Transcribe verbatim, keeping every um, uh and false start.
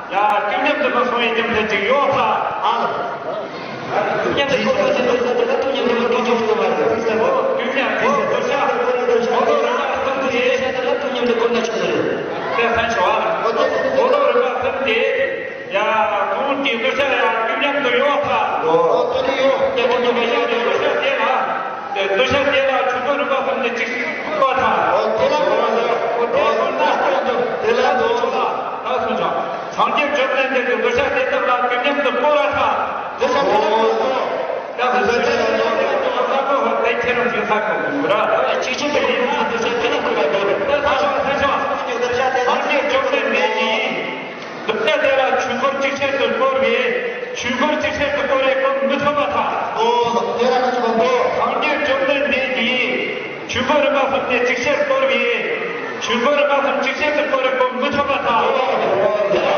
ཡ། དུས་མཉམ་དུ་མ་སོང་བའི་རྒྱུ་མཚན་ཅིག་ཡོད་ཁ། ཨ། དུས་མཉམ་དུ་སྐོར་བ་ཆེན་པོ་ཟེར་དེ་ལ་དུས་མཉམ་དུ་སྐོར་ཆེན་པོ་ཟེར་བ་རེད། དུས་མཉམ་དུ་སྐོར་ཆ། སྐོར་ལོ་རིམ་པ་གསུམ་དེ། དེ་ལ་དུས་མཉམ་དུ་སྐོར་ན་ཆོག་གི་རེད། དེ་ཧན་ཆོག་ཨ། སྐོར་ལོ་རིམ་པ་གསུམ་དེ། ཡ། གོང་གི་སྐོར་ཆ་ཡ་དུས་མཉམ་དུ་ཡོད་ཁ། ཨོ། དེ་ནི་ཡོད། དེ་ནི་ཡོད། སྐོར་ཆ་དེ་ལ། དེ་སྐོར་ཆ་དེ་ལ་ཆུ་ཚོད་རིམ་པ་གསུམ་དེ་གཅིག་སྐོར་ཐལ། ཨོ། དེ་ལ་དུས་མཉམ་དུ། ཨོ། དེ་ལ་དུས་མཉམ་དུ། དེ་ལ་དུས་མཉམ་དུ། ད་སོང་ཆོག་སངས་རྒྱས་བཅོམ་ལྡན་འདས་ཀྱིས་འདུལ་བྱ་དེ་དག་ལ་དུས་མཉམ་དུ་སྐོར་བ་དང་། འདུལ་བྱ་དེ་དག་ལ་སྐོར། ད་འདུལ་བྱ་དེ་དག་ལ་སྐོར་བ་དེ་ཁྱེད་རང་ཚོས་ཧ་གོ་དགོས་ར། གཅིག་ཆེན་པོ་ཡིན་ན་འདུལ་བྱ་དེ་ལ་སྐོར་བ་དགོས། ད་ད་ཤོག་ད་ཤོག་འདུལ་བྱ་དེ་དག་སངས་རྒྱས་བཅོམ་ལྡན་འདས་ཀྱིས་འདུལ་བྱ་དེ་ལ་ཆོས་འཁོར་གཅིག་ཆར་དུ་བསྐོར་བས་ཆོས་འཁོར་གཅིག་ཆར་དུ་བསྐོར་བའི་སྐོར་མི་ཐོབ་པ་དང་། ཨོ། དེ་ལ་ང་ཚོ་མ་གོ། སངས་རྒྱས་བཅོམ་ལྡན་འདས་ཀྱིས། ཆོས་འཁོར་རིམ་པ་གསུམ་དེ་གཅིག་ཆར་བསྐོར་བས། ཆོས་འཁོར་རིམ་པ་གསུམ་གཅིག་ཆར་དུ་བསྐོར་བའི་སྐོར་མི་ཐོབ་པ་དང་།